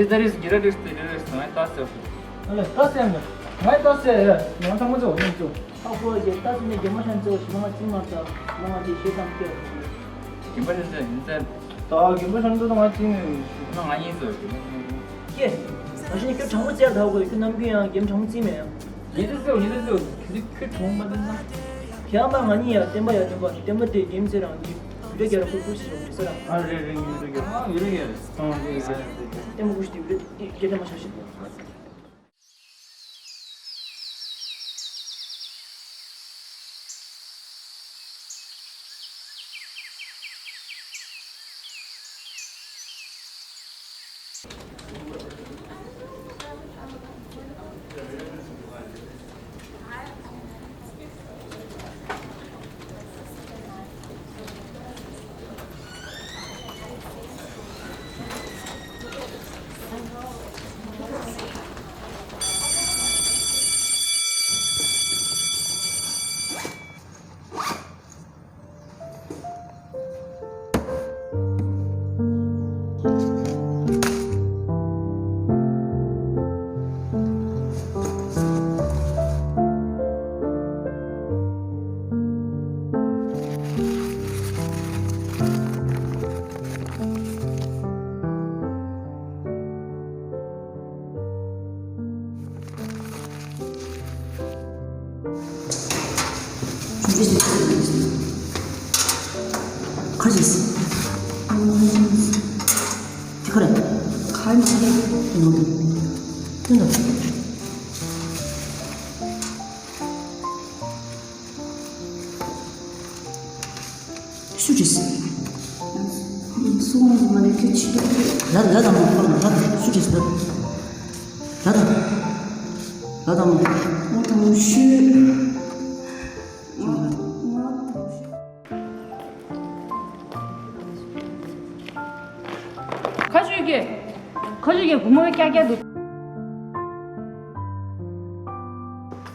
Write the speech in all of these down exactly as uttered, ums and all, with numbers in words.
ཏི་ཏ་རིས་གི་ར་རིས་ཏི་རི་རིས་ང་ཏ་སེ། ཨ་ལེ་ཏ་སེ་ཡང་ང་ཏ་སེ་ཡ་ང་ཚང་མ་ཚོ་ཡང་ཚོ། ཨ་ཁོ་ཡ་ཏ་སེ་ནས་རྒྱ་མ་ཤང་ཚོ་ཞི་མ་ང་ཅི་མ་ཏ་མ་ང་ཅི་ཤེས་དང་ཀྱི། རྒན་པ་ཤང་ཚོ་ཡིན་ཚེ། ད་རྒན་པ་ཤང་ཚོ་དང་ང་ཅི་ནས་ང་ང་ཡིན་ཚོ་རྒན་པ་ཤང་ཚོ། ཀྱེ། ད་ཤི་ནས་ཁྱོད་དྲང་མོ་བཙལ་ད་གོ་ཁྱོད་ནམ་རྒྱུན་ཡང་རྒན་དྲང་མོ་བཙལ་མེད་ཡང་། ཡིན་ཚེ་ཚོ་ཡིན་ཚེ་ཚོ་ཁྱོད་ཁྱོད་གྲོང་མ་དེ་ན། ཁྱེད་ཨ་མ་ང་གཉིས་ཡ་བསྟན་པ་ཡ་བསྟན་པ་བསྟན་པ་དེ་རྒན་མི་ཚེ་རང་གི་བི་ཌིའོ་རྒྱ་ར་ཁུ་ཁུ་ཞིག་རེད་ས་ར། ཨ་རེད་རེད་ཡིན་རེད་ཡ། ཨ་ཡིན་རེད་ཡ། ཨ་རེད་རེད། ལྟད་མོ་ཀུ་ཤུ་དེ་བི་ཌིའོ་དེ་ལྟད་མོ་ཆགས་ཤིག་སུ་རེད། སུ་ང་ལ་མ་རེད་ཁྱོད་ཆི་རེད། ལ་ལ་དང་མོ་ཁོ་ལ་ལ་སུ་རེད་ལ། ལ་དང་། ལ་དང་མོ། ང་དང་མོ་ཤི། ང་ང་དང་མོ་ཤི། ཁ་ཤུ་གི། ཁ་ཤུ་གི་བུ་མོ་ཀྱག་ཀྱག་འདུག་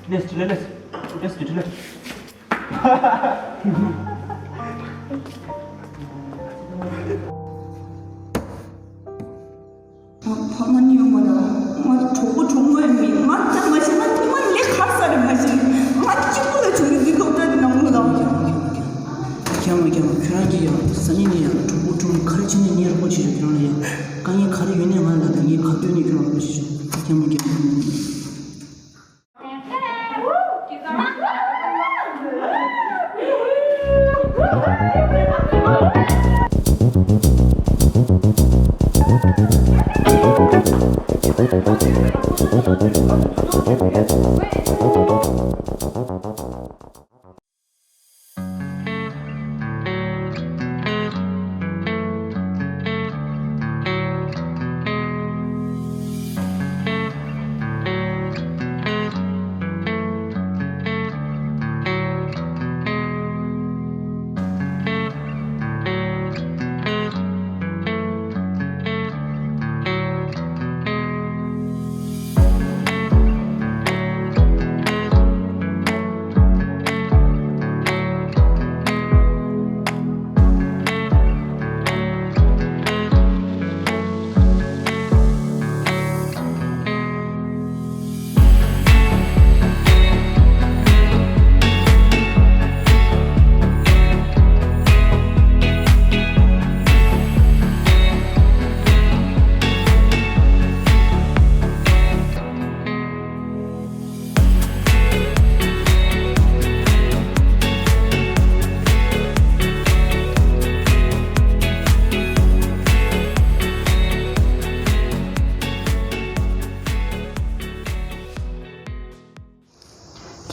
ལེས་ལེས་ལེས་ལེས་ལེས། ཕ་མ་ནི་ཡོང་མ་ད། ང་གྲོགས་པོ་གྲོགས་མོ་ཡང་མེད། ང་ད་མ་ཤི་ང་ཉི་མ་ལས་ཁར་ས་རེད་མ་ཤི། ང་གཅིག་པུ་ལ་བྱུང་ནས་འདི་སློབ་གྲྭ་འདི་ནང་ལོགས་ལ། རྒྱ་མ་རྒྱ་མ་ཁྱོད་རང་གིས་ཡང་སང་ཉིན་ནས་ཡང་གྲོགས་པོ་གྲོགས་མོ་ག་རེ་བྱས་ནས་ངས་རོགས་པ་བྱེད་ཆོག་ཁྱོད་རང་ལ་ཡང་དཀའ་ངལ་ག་རེ་ཡོད་ནའི་ང་ལ་ད་ངས་ག་ཐུབ་ནས་ཁྱོད་རང་རོགས་པ་བྱེད་ཆོག་རྒྱ་མ་རྒྱ་མ།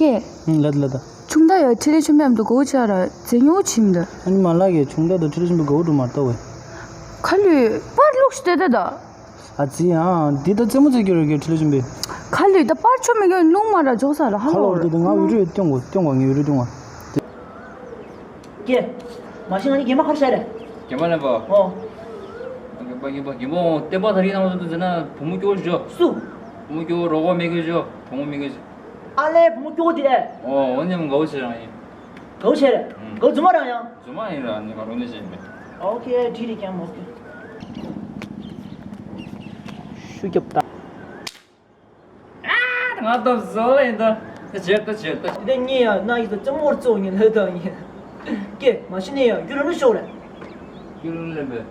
ཀྱེ། ཨང་། ལ་ལ་ད། ཆུང་མདའ་ཡ་ཁྲི་ལི་ཆུན་པའམ་དུ་གོ་ཆ་ར་ཛེ་ཉོ་ཆིམ་ད། ཨ་ནི་མ་ལ་གི་ཆུང་མདའ་དུ་ཁྲི་ལི་ཆུན་པའི་གོ་འགྲོ་མ་ལྟ་བས། ཁ་ལུས་པར་ལུགས་ཤི་ཏེ་ད་ད། ཨ་ཙི་ཡང་འདི་ད་རྩེད་མོ་རྩེ་རྒྱུ་རེད་གི་ཁྲི་ལི་ཆུན་པའི། ཁ་ལུས་ད་པར་ཆོ་མི་གི་རླུང་མ་ར་འཇོག་ས་ར་ཧ་ཁ་ལོ་ལོ་འདི་ད་ང་འུ་རུ་སྟོན་གོ་སྟོན་གོ་ངའི་འུ་རུ་སྟོན་གོ། ཀྱེ། མ་གཞི་ང་ནི་རྒན་པ་ཁར་བྱས་རེད། རྒན་པ་ལེན་པ། ཨོ། རྒན་པ་རྒན་པ་རྒན་པ་ཨོ་བསྟན་པ་ད་རིང་ནང་དུ་ཟེར་ན་བུ་མོ་སྐྱོ་བོ་ཞོ། སུ། བུ་མོ་སྐྱོ་བོ་རོགས་པ་མེད་གི་ཞོ་བུ་མོ་མེད་གི་ཞོ། ཨ་ལས་བུ་མོ་སྐྱོ་བོ་དེ། ཨོ་འོ་ནི་མོ་དགའ་བོ་བྱེད་རང་ཡིན། དགའ་བོ་བྱས་རེད། ཨུམ། དགའ་བོ་རྫུན་མ་རང་ཡང་། རྫུན་མ་ཡིན་ར་ནི་ང་རོ་ནི་བྱེད་མེད། ཨོ་ཁེ་བྲིས་རེད་ཀྱང་མོ་ཁེ། རྒྱབ་ད། ང་ཏོབ་བཟོ་ལ་ཡིན་ད། ད་བྱེད་ད་བྱེད་ད། དེ་ངས་ཡང་ན་ཡིན་ད་རྩེད་མོར་བཙོག་ཉིན་ལྷོད་ད་ཡིན། ཀྱེ་མ་གཞི་ནས་ཡང་རྒྱུ་རུ་ལུ་ཤོག་རེད། རྒྱུ་རུ་ལེན་པས།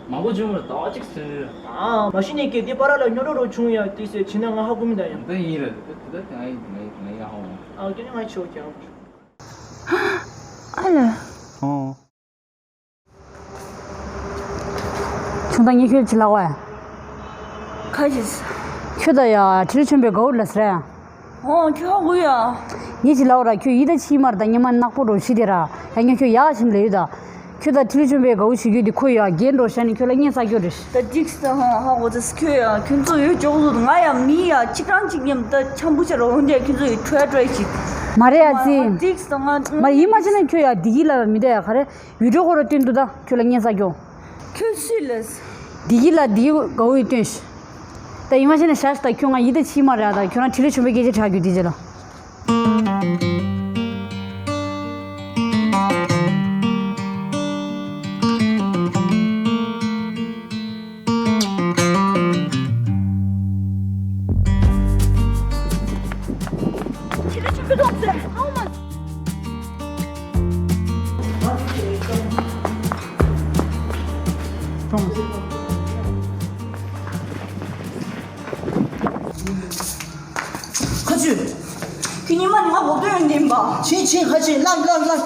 མང་པོ་བྱུང་བར་ཟླ་བ་གཅིག་ཟིན་རེད། ཨ་མ་གཞི་ནས་ཀྱེ་དེ་པ་ར་ལ་སྨྱོ་རོ་རོ་བྱུང་ཡ་དེ་ཟེར་བྱིན་ན་ང་ཧ་གོ་མི་ད་ཡང་། ད་ཡིན་རེད། ད་ད་ད་ང་ཡིན་ང་ཡིན་ང་ཡིན་ཧ་གོ། ཨ་ཀྱེ་ནས་ང་ཆོག་ཀྱང་། ཨ་ལ། ཨོ། ཆུང་ད་ངས་ཁྱོད་ཅི་ལབ་བས། ཁ་ཅིག་ཁྱོད་ད་ཡ་ཁྲི་ལི་ཆོན་པའི་གའུ་ལ་ཟེར་ཡ། ཨོ་ཁྱོད་ཧ་གོ་ཡ། ངས་ཅི་ལབ་ར་ཁྱོད་ཡིད་ད་ཕྱི་མར་ད་ཉི་མ་ནག་པོ་རོ་ཤི་དེ་ར། ཡ་ངས་ཁྱོད་ཡག་ཕྱིན་ལས་ཡོད་ད། ཁྱོད་ད་ཁྲི་ལི་ཆོན་པའི་གའུ་ཞིག་ཡོད་དེ་ཁོ་ཡ་རྒན་འགྲོ་ཤ་ནི་ཁྱོད་ལ་ངས་ས་ཁྱོད་རེད། ད་ཅིག་ད་ཧ་ཧ་གོ་ད་ཁྱོད་ཡ་ཁྱོད་ཚོ་ཡོད་ཅོག་ཚོ་ང་ཡ་མི་ཡ་གཅིག་རང་གཅིག་མཉམ་ད་འཆམ་པོ་ཆ་རོ་འོན་ཏེ་ཁྱོད་ཚོ་ཡོད་ཁྲོས་ཁྲོས་ཅིག་མ་རེད་ཡ་ཙི། ཅིག་ད་ང་མ་ཡིད་མ་ཆེས་ན་ཁྱོད་ཡ་བདེ་སྐྱིད་ལ་མི་བསྡད་ཡ་ག་རེ། བི་ཌིའོ་ཁོ་ར་སྟོན་འདུག་ད་ཁྱོད་ལ་སྙན་ས་སྐྱོ། ཁྱོད་སུས་ལས། བདེ་སྐྱིད་ལ་བདེ་སྐྱིད་དགའ་བོ་ཡི་སྟོན་ཤི། ད་ཡིན་མ་ཤེས་ན་ཤ་ཤི་ད་ཁྱོད་ང་ཡིད་ད་ཕྱི་མ་རེད་ད་ཁྱོད་རང་ཁྲི་ལི་ཆོན་པོའི་སྐད་ཆ་གྲག་རྒྱུ་དེ་རྗེས་ལ། ཁྱེད་ཚོ་ཆུ་ཚོད་ཐོག་ཚད་ཧ་མ། ཁ་ཆུ། ཁྱེད་ཉི་མ་ནི་ང་འགོག་དོན་ཡོད་འདིན་པ། ཕྱིན་ཕྱིན་ཁ་ཆུ་ལངས་ལངས་ལངས།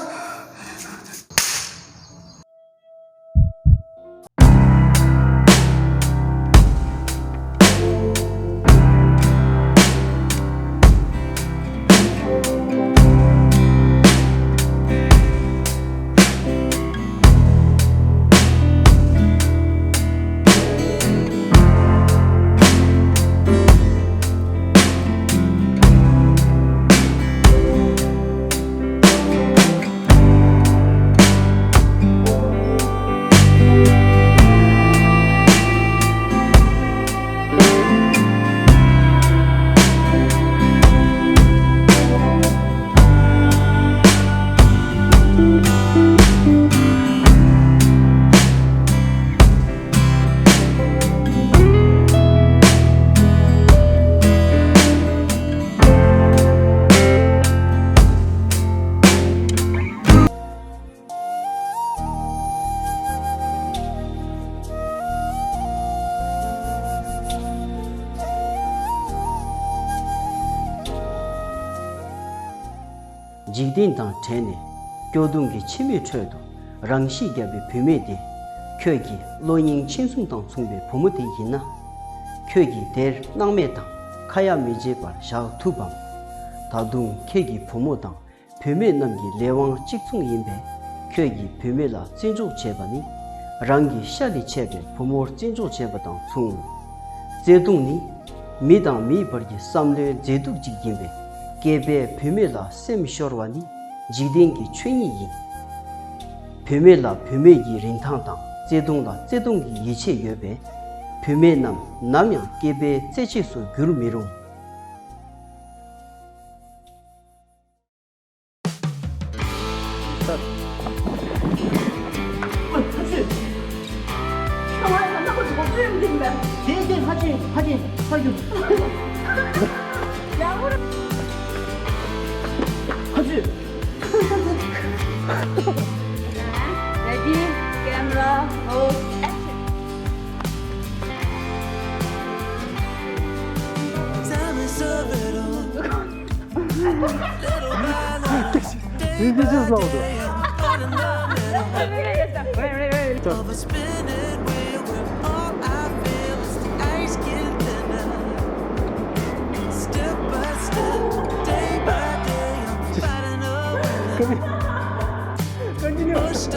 འཇིག་རྟེན་དང་བྲལ་ནས་སྐྱོ་གདུང་གི་ཕྱི་མོའི་ཁྲོད་དུ་རང་ཤི་བརྒྱབ་པའི་བུད་མེད་དེ། ཁྱོད་ཀྱི་གློ་སྙིང་མཆིན་གསུམ་དང་མཚུངས་པའི་བུ་མོ་དེ་ཡིན་ན། ཁྱོད་ཀྱིས་དེར་སྣང་མེད་དང་ཁ་ཡ་མི་བྱེད་པར་བཞག་ཐུབ་བམ། ད་དུང་ཁྱེད་ཀྱི་བུ་མོ་དང་བུད་མེད་རྣམས་ཀྱི་ལས་དབང་གཅིག་མཚུངས་ཡིན་པས། ཁྱོད་ཀྱིས་བུད་མེད་ལ་བརྩི་འཇོག་བྱེད་པ་ནི། རང་གི་ཤ་ལས་ཆད་པའི་བུ་མོར་བརྩི་འཇོག་བྱེད་པ་དང་མཚུངས། བརྩེ་དུང་ནི། མི་དང་མིའི་བར་གྱི་བསམ་བློའི་མཛེས་སྡུག་ཅིག་ཡིན་པས། སྐྱེས་པས་བུད་མེད་ལ་སེམས་ཤོར་བ་ནི་འཇིག་རྟེན་གྱི་ཆོས་ཉིད་ཡིན། བུད་མེད་ལ་བུད་མེད་ཀྱི་རིན་ཐང་དང་བརྩེ་དུང་ལ་བརྩེ་དུང་གི་ཡིད་ཆེས་ཡོད་པས། བུད་མེད་རྣམས་ནམ་ཡང་སྐྱེས་པའི་རྩེད་ཆས་སུ་འགྱུར་མི་རུང་། Ready, camera, roll, action. This is louder. Wait, wait, wait. Come here. Continue.